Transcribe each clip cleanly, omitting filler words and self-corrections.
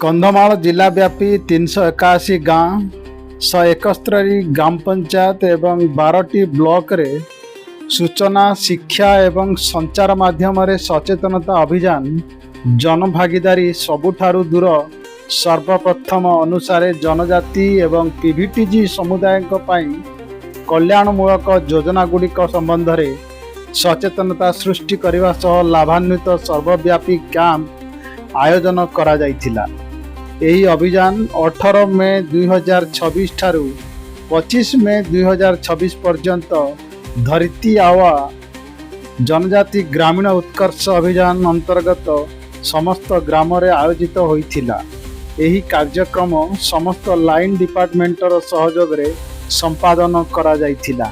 କନ୍ଧମାଳ ଜିଲ୍ଲାବ୍ୟାପୀ 381 ଗାଁ, 171 ଗ୍ରାମ ପଞ୍ଚାୟତ ଏବଂ 12ଟି ବ୍ଲକରେ ସୂଚନା, ଶିକ୍ଷା ଏବଂ ସଞ୍ଚାର ମାଧ୍ୟମରେ ସଚେତନତା ଅଭିଯାନ ଜନଭାଗିଦାରୀ ସବୁଠାରୁ ଦୂର ସର୍ବପ୍ରଥମ ଅନୁସାରେ ଜନଜାତି ଏବଂ ପିଭିଟିଜି ସମୁଦାୟଙ୍କ ପାଇଁ କଲ୍ୟାଣମୂଳକ ଯୋଜନାଗୁଡ଼ିକ ସମ୍ବନ୍ଧରେ ସଚେତନତା ସୃଷ୍ଟି କରିବା ସହ ଲାଭାନ୍ୱିତ ସର୍ବବ୍ୟାପୀ କ୍ୟାମ୍ପ ଆୟୋଜନ କରାଯାଇଥିଲା। ଏହି ଅଭିଯାନ 18 ମେ 2026 ଠାରୁ 25 ମେ 2026 ପର୍ଯ୍ୟନ୍ତ ଧରିତ୍ରୀ ଆବା ଜନଜାତି ଗ୍ରାମୀଣ ଉତ୍କର୍ଷ ଅଭିଯାନ ଅନ୍ତର୍ଗତ ସମସ୍ତ ଗ୍ରାମରେ ଆୟୋଜିତ ହୋଇଥିଲା। ଏହି କାର୍ଯ୍ୟକ୍ରମ ସମସ୍ତ ଲାଇନ୍ ଡିପାର୍ଟମେଣ୍ଟର ସହଯୋଗରେ ସମ୍ପାଦନ କରାଯାଇଥିଲା।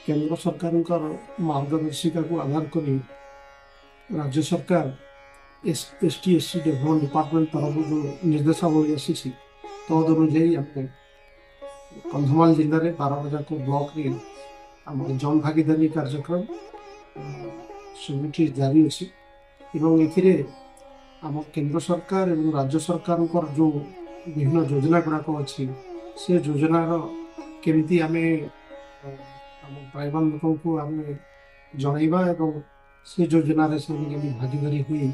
କେନ୍ଦ୍ର ସରକାରଙ୍କର ମାର୍ଗଦର୍ଶିକାକୁ ଆଧାର କରି ରାଜ୍ୟ ସରକାର ST SC development department ତରଫରୁ ଯେଉଁ ନିର୍ଦ୍ଦେଶାବଳୀ ଆସିଛି, ତଦ ଅନୁଯାୟୀ ଆମେ କନ୍ଧମାଳ ଜିଲ୍ଲାରେ 12ଟା ଯାକ ବ୍ଲକରେ ଆମର ଜନଭାଗିଦାରୀ କାର୍ଯ୍ୟକ୍ରମ ସବୁଠି ଜାରି ଅଛି ଏବଂ ଏଥିରେ ଆମ କେନ୍ଦ୍ର ସରକାର ଏବଂ ରାଜ୍ୟ ସରକାରଙ୍କର ଯେଉଁ ବିଭିନ୍ନ ଯୋଜନା ଗୁଡ଼ାକ ଅଛି, ସେ ଯୋଜନାର କେମିତି ଆମେ ଆମ ଟ୍ରାଇବାଲ ଲୋକଙ୍କୁ ଆମେ ଜଣାଇବା ଏବଂ ସେ ଯୋଜନାରେ ସେମାନେ କେମିତି ଭାଗିଦାରୀ ହୋଇ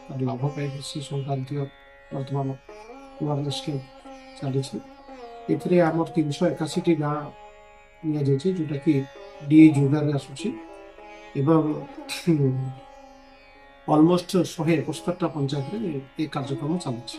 ତାର ଲାଭ ପାଇବେ, ସେ ସଂକ୍ରାନ୍ତୀୟ ବର୍ତ୍ତମାନ ଆୱାରନେସ୍ କ୍ୟାମ୍ପ ଚାଲିଛି। ଏଥିରେ ଆମର 381ଟି ଗାଁ ନିଆଯାଇଛି, ଯେଉଁଟାକି ଡି ଯୋଗାରେ ଆସୁଛି ଏବଂ ଅଲମୋଷ୍ଟ 171ଟା ପଞ୍ଚାୟତରେ ଏ କାର୍ଯ୍ୟକ୍ରମ ଚାଲୁଛି।